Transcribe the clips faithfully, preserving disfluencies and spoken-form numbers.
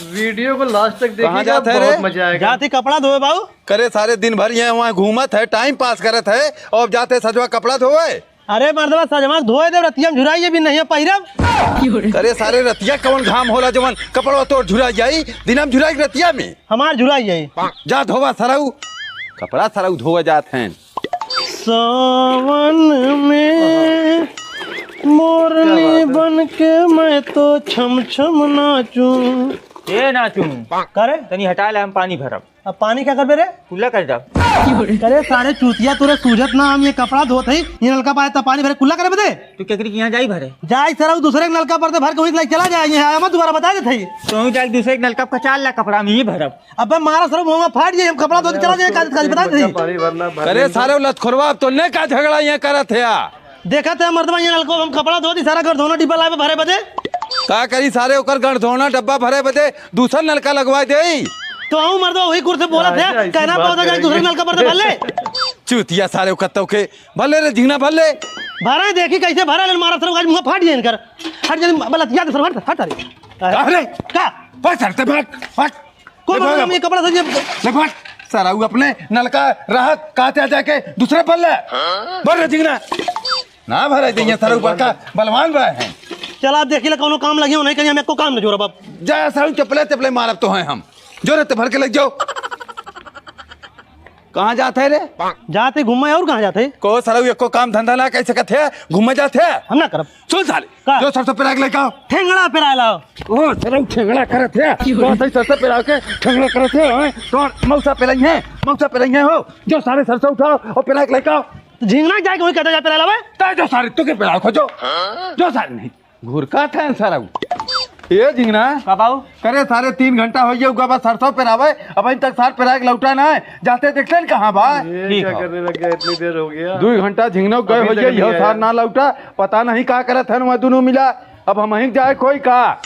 वीडियो को लास्ट तक कहाँ देखिएगा, जात है रे? बहुत मजा आएगा। जात ही कपड़ा धोए बाऊ। करे सारे दिन भर ये वहाँ घूमत है, टाइम पास करत है, और जाते सजवा कपड़ा धोए। अरे मर्दवा, सजवा धोए देब, रतिया में झुराई भी नहीं है पहिरब। करे सारे रतिया कवन घाम होला जवन कपड़वा तोर झुराई जाई, दिना में झुराई रतिया में। हमार झुराई जाई। जा धोवा सरऊ, कपड़ा सरऊ धोवे जात हैं। सावन में मोरनी बन के मैं तो छम छम नाचूं। ए नाचूं। करे? तनी हटा ले, हम पानी भरब। अब पानी का करबे रे? कुल्ला कर दब। करे सारे चूतिया, तोरे सूझत ना, हम ये कपड़ा धोत हई, ये नलका पाए त पानी भरे कुल्ला करे बदे? तू केकरी के यहाँ जाई भरे? जाई सरऊ दूसरे के नलका पर से भर के वहीं से चला जाए, यहाँ मत दोबारा बता देत हई। तो हम जाई दूसरे के नलका पर कचाल ला कपड़ा में ही भरब। अबे मारा सरऊ मुंह में फाट जाई, हम कपड़ा धोत चला जाए, काज काज बता देत हई। करे सारे लतखोरवा, अब तो ने का झगड़ा ये करत है आ? देखत है मर्दवा, ये नलको हम कपड़ा धोती, सारा घर धोना डिब्बा लावे भरे बदे। का करी सारे ओकर घर धोना डब्बा भरे बदे दूसर नलका लगवा देई। तो हूँ मर्दवा वही कुर्सी बोलत है, ऐसे, ऐसी कहना बात पौधा जाए करेंगे। दूसरे नलका पर से भर ले। चूतिया सारे कत्तौ के, भर ले रे झिंगना, भर ले। भरे देखी कैसे भरा ले मारा सर, आज मुंह फाट जाए इनकर। हट जल्दी, बलतिया दे सर, हट, हट अरे। अरे। का? बस हटते भाग, भाग। कोई ले बात भाग। नहीं, ये कपड़ा सर ये ले भाग। सारा वो अपने नलका रहा, कहते आ जाके दूसरे पर ले। भर रे झिंगना। ना भरे देंगे, सारा ऊपर का बलवान रहे हैं। चला, आप देखी ला, कौनो काम लगे हो, नहीं कहीं हम एको काम न जोरब अब। जा, सारा चपले, चपले मारब तो हैं हम। जो रहते भर के लग जाओ। कहाँ जात है रे? जात है घूमे, और कहाँ जात है? को सारा एको काम धंधा ना कर सकत है, घूमे जात है। हम ना करब। सुन साले, का? जो सरसों पेराए के लेके आओ। ठेंगड़ा पेराए लाओ। ओ, सारा ठेंगड़ा करत है। तो सही सरसों पेराए के ठेंगड़ा करत है, हैं? तो मौसा पेराई है, मौसा पेराई है हो। जो सारे सरसों उठाओ और पेराए के लेके आओ। तो झिंगना जाए के वही कहता जा पेराए लावे। तै जो सारे तू के पेराए खोजो। जो सारे नहीं। घुरका था सारा। ए झिंगना। का बाऊ? करे सारे तीन घंटा हो गया, उगा बस सरसों पेरावे, अबहीं तक सार पेराए के लौटा ना है। जाते देखते न कहाँ बा? ये ठीक क्या हो। करने लग गया, इतनी देर हो गया। दुई घंटा झिंगना गए अभी हो तक गया, नहीं यह आया। सार ना लौटा, पता नहीं का करत हन वह दोनों मिला। अब हमहीं जाए कोई का,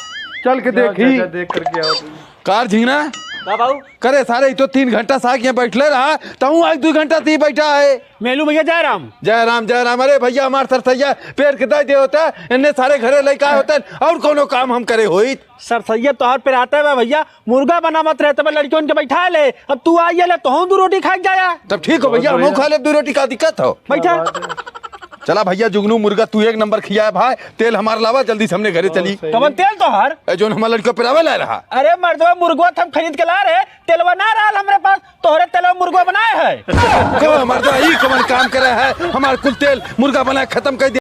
चल के जा, देखी। जा, जा, देख करके आओ तुम। कार झिंगना। का बाऊ? करे सारे, ई तो तीन घंटा साग यहाँ बैठले रहा, तहूँ आज दुई घंटा ती बैठा है। मेलू भैया, जय राम। जय राम, जय राम। अरे भैया, हमार सरसैया पेर के दे दे होता, इन्ने सारे घरे लइका होते, और कौनो काम हम करे होइत? सरसैया तोहार पेराते बा भैया, मुर्गा बनावत रहे, तब लड़कियों के बैठा ले। अब तू आई ले, तोहूँ दू रोटी खा के जाया। तब ठीक हो भैया, बहुत हमहूँ बढ़िया। खा ले दू रोटी, का दिक्कत हो? बैठा। क्या बात है? चला भैया जुगनू मुर्गा, तू एक नंबर खियाए भाई, तेल हमार लावा, जल्दी से हमने घरे बहुत चली। सही। कवन तेल तोहार? ए, जोन हमार लड़का पेरावे लाए रहा। अरे मर्दवा, मुर्गवा तो हम खरीद के ला रहे, तेलवा ना रहल हमरे पास, तोहरे तेलवा मुर्गवा बनाए है। को मर्दवा, ई कवन काम करे है? हमार कुल तेल मुर्गा बनाए खत्म कर दे।